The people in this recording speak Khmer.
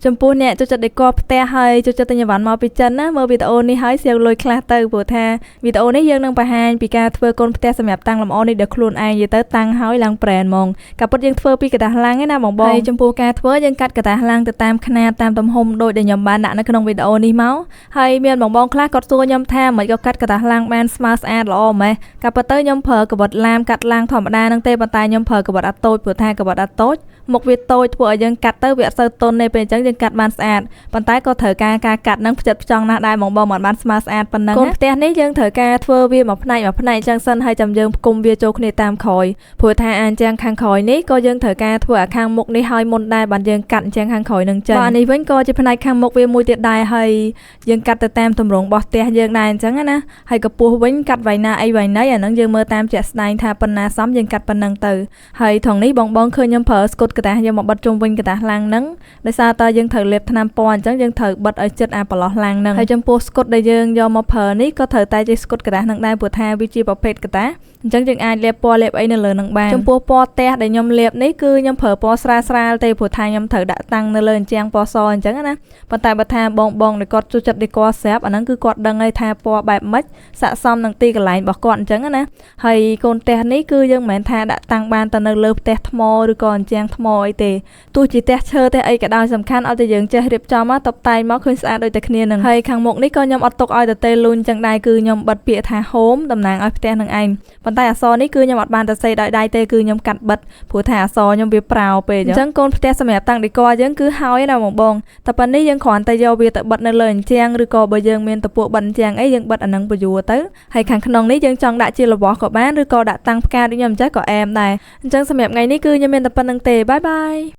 ចំពោះអ្នកចូលចិត្ត decor ផ្ទះហើយចូលចិត្តទិញអីវ៉ាន់មកពីចិនណាមើលវីដេអូនេះហើយសៀវលុយខ្លះទៅព្រោះថាវីដេអូនេះយើងនឹងបង្ហាញពីការធ្វើកូនផ្ទះសម្រាប់តាំងលម្អនេះដោយខ្លួនឯងនិយាយទៅតាំងហើយឡើង brand ហ្មងការពិតយើងធ្វើពីក្រដាសឡាំងឯណាបងបងហើយចំពោះការធ្វើយើងកាត់ក្រដាសឡាំងទៅតាមខ្នាតតាមទំហំដូចដែលខ្ញុំបានដាក់នៅក្នុងវីដេអូនេះមកហើយមានបងបងខ្លះគាត់សួរខ្ញុំថាមិនក៏កាត់ក្រដាសឡាំងបានស្មើស្អាតល្អម៉េះការពិតទៅខ្ញុំប្រើកាំបិតឡាមកាត់ឡាំងធម្មតាហ្នឹងទេប៉ុន្តែខ្ញុំប្រើកាំបិតអាតូចព្រោះថាកាំបិតអាតូចមុខវាតូចធ្វើឲ្យយើងកាត់ទៅវាអត់សូវទន់ទេពេលអញ្ចឹងយើងកាត់បានស្អាតប៉ុន្តែក៏ត្រូវការការកាត់នឹងផ្ចិតផ្ចង់ណាស់ដែរបងបងមិនបានស្មើស្អាតប៉ុណ្ណឹងកូនផ្ទះនេះយើងត្រូវការធ្វើវាមួយផ្នែកមួយផ្នែកអញ្ចឹងសិនហើយចាំយើងផ្គុំវាចូលគ្នាតាមក្រោយព្រោះថាអាអញ្ចឹងខាងក្រោយនេះក៏យើងត្រូវការធ្វើអាខាងមុខនេះហើយមុនដែរបានយើងកាត់អញ្ចឹងខាងក្រោយនឹងចេញបាទនេះវិញក៏ជាផ្នែកខាងមុខវាមួយទៀតដែរហើយយើងកាត់ទៅតាមទម្រង់របស់ផ្ទះយើងដែរអញ្ចឹងណាហើយកម្ពស់វិញកាត់វៃណាអីវៃណីអាហ្នឹងយើងមើលតាមជាក់ស្ដែងថាប៉ុណ្ណាសមយើងកាត់ប៉ុណ្ណឹងទៅហើយថងនេះបងបងឃើញខ្ញុំប្រើស្កុតក្រដាសយកមកបិទជុំវិញក្រដាសឡាំងហ្នឹងដោយសារតើយើងត្រូវលេបថ្នាំពណ៌អញ្ចឹងយើងត្រូវបិទឲ្យជិតអាប្រឡោះឡាំងហ្នឹងហើយចំពោះស្កុតដែលយើងយកមកប្រើនេះក៏ត្រូវតែជាស្កុតក្រដាសហ្នឹងដែរព្រោះថាវាជាប្រភេទក្រដាសអញ្ចឹងយើងអាចលាបពណ៌លាបអីនៅលើនឹងបានចំពោះពណ៌ផ្ទះដែលខ្ញុំលាបនេះគឺខ្ញុំប្រើពណ៌ស្រាលស្រាលទេព្រោះថាខ្ញុំត្រូវដាក់តាំងនៅលើអញ្ចាំងពណ៌សអញ្ចឹងណាប៉ុន្តែបើថាបងបងដែលគាត់ចូលចិត្ត decor ស្រាប់អាហ្នឹងគឺគាត់ដឹងហើយថាពណ៌បែបម៉េចស័ក្តិសមនឹងទីកន្លែងរបស់គាត់អញ្ចឹងណាហើយកូនផ្ទះនេះគឺយើងមិនមែនថាដាក់តាំងបានតែនៅលើផ្ទះថ្មឬក៏អញ្ចាំងថ្មអីទេទោះជាផ្ទះឈើផ្ទះអីក៏ដោយសំខាន់ឲ្យតែយើងចេះរៀបចំមកតុបតែងមកឃើញស្អាតដូចតែគ្នានឹងហើយខាងមុខនេះក៏ខ្ញុំអត់ទុកឲ្យតែទេលូនអញ្ចឹងដែរគឺខ្ញុំបិទពាក្យថា home តំណាងឲ្យផ្ទះនឹងឯងប៉ុន្តែអក្សរនេះគឺខ្ញុំអត់បានទៅសេដោយដៃទេគឺខ្ញុំកាត់បិទព្រោះថាអក្សរខ្ញុំវាប្រោពេកអញ្ចឹងកូនផ្ទះសម្រាប់តាំង decor យើងគឺហើយណាបងបងតែប៉ុណ្នេះយើងគ្រាន់តែយកវាទៅបិទនៅលើអញ្ចាំងឬក៏បើយើងមានតពួកបិទអញ្ចាំងអីយើងបិទអានឹងពយួរទៅហើយខាងក្នុងនេះយើងចង់ដាក់ជារបស់ក៏បានឬក៏ដាក់តាំងផ្កាដូចខ្ញុំអញ្ចឹងក៏អែមដែរអញ្ចឹងសម្រាប់ថ្ងៃនេះគឺខ្ញុំមានតែប៉ុណ្្នឹងទេបាយបាយ។